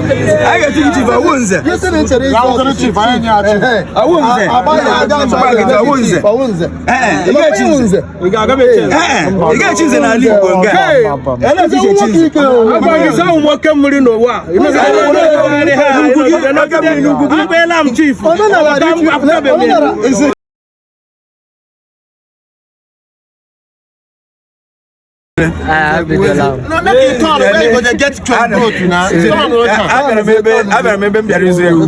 Anyị ga-echi gị chief, ọwụ nze. Ọwụ nze. Ọwụ nze. Ee, ị ga-echi nze. Ee, ị ga-echi nze n'ala Igbo nke a. Ele echi echi nze. Agwa gị sị nwoke mmiri n'ụwa a. Ugwu gị, oke mmiri n'ugwu gị. Agbaela m chief. Isi. No, make you turn where you go dey get 12 vote na. Turn o turn. Abịara m ebe m bịara ịzụ ewu.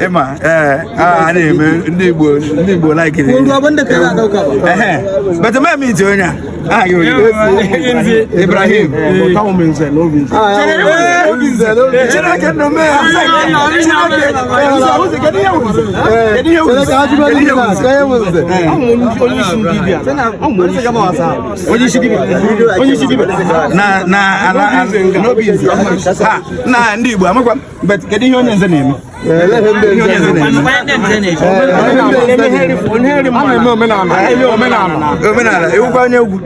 Ịma, ee, a na-eme ndị Igbo, ndị Igbo like it. Ehe. But m iti onye a. Aha gị onye? Ibrahim. Chineke nọ mee ya. Chineke. Nze, kedu ihe wụ nze? Kedu ihe wụ nze? Kedu ihe wụ nze? Onye isi dibịa. Onye isi dibịa. Na ala n'obi nze. Ha, na ndị Igbo amakwa m. But kedu ihe onye nze na-eme? Ihe onye nze na-eme? Omenala, ewukwa onye egwu.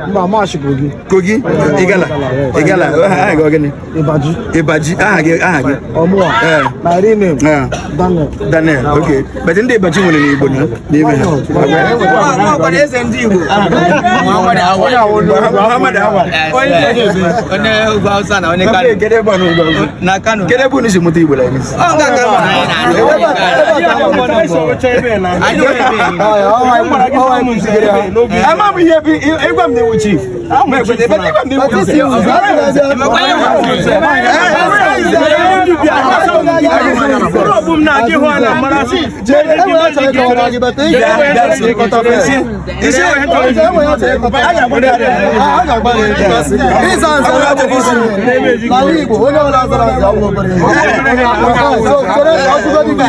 Kogi, Igala, Igala, aha gị ọ gịnị? Ịbaji, aha gị, aha gị. Ee. Ee. Daniel, okay. But ndị Ịbaji nwere n'Igbo na n'ime ha. Eze ndị Igbo. Muhammad Awal. Onye ugwu Hausa na onye Kano. Kedu ebe ọ nọ ugwu Hausa? Na Kano. Kedu ebe unu si mụta Igbo like this? Ọ nga ka Anyị nwere ebe. Ama m ihe bụ ịgwa m na iwu chief. Ma ekwete, but ịgwa m na iwu nze. Ọbụ m na-aga ịhụ a na mara sị. Isi N'ala Igbo, onye ọbụla zara nze ọ bụ obere ihe. So, chere ka ọ tụgodị gị.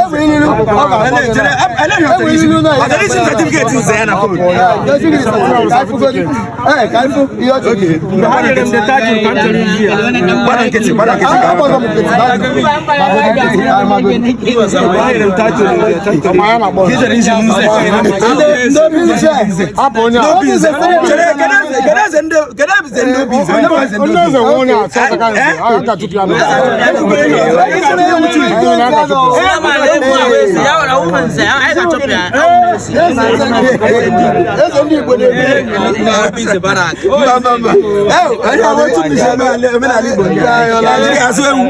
Enwe ilu ọ ga-akpọ gị na. Enwe ilu na. Ọ chọrọ isi certificate nze ya na phone. Ee, ka anyị fụ ihe ọ chọrọ isi. Ha nyere m the title ka m chọrọ iji ya. Gbara nkịtị, gbara nkịtị ka Agbago m nkịtị, magodi nkịtị, magodi. Ha nyere m title. Ị chọrọ isi nze. Ndị obi nze. N'obi nze. Chere, kedu eze ndị kedu eze ndị obi nze? Onye bụ eze ndị obi nze? Eze ndị Igbo na-ebi. Mba, mba, mba. Eh, onye ọ bụ otu ndị si omenala Igbo ndị a. Ị ga-asụ ewu.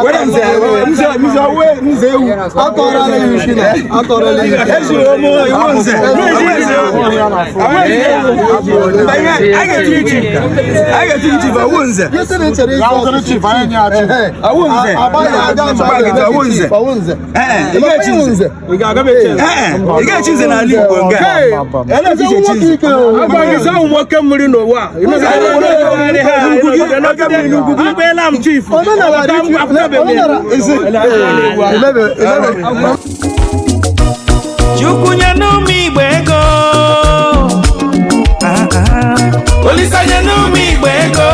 Were nze, nze, nze, nze ewu. Akọrọla ya isi na akọrọla ya isi. Ejiri omo iwu nze. Iwu nze ewu. Mba, ihe a ga-eti gị chief. A ga-eti gị chief, ọwụ nze. Gịsị na ị chere isi ọchịchị. Ọwụ nze. Ọwụ nze. Ọwụ nze. Ee, ị ga-echi nze. Ee, ị ga-echi nze n'ala Igbo nke a. Ele echi echi nze. Agwa gị sị nwoke mmiri n'ụwa a. Agbaela m chief. Omenala dị omenala isi. Elebe elebe. Chukwu nye n'ụmụ Igbo ego. Olisa nye n'ụmụ Igbo ego.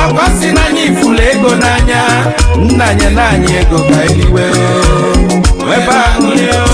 Akwa si n'anya ifulu ego n'anya. Nna nye n'anya ego ka eliwe. Webe aṅụrị o.